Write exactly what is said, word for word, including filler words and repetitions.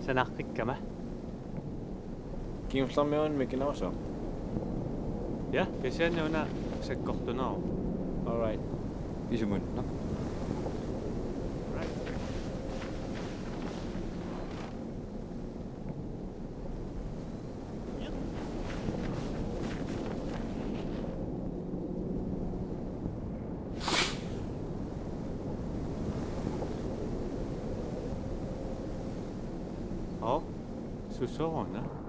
Sanaqqikkama. Kingullermiunut mikinerusooq. Ja, kisianni una sakkortuneruvoq. All right. Isumanna. Hov, susoq una.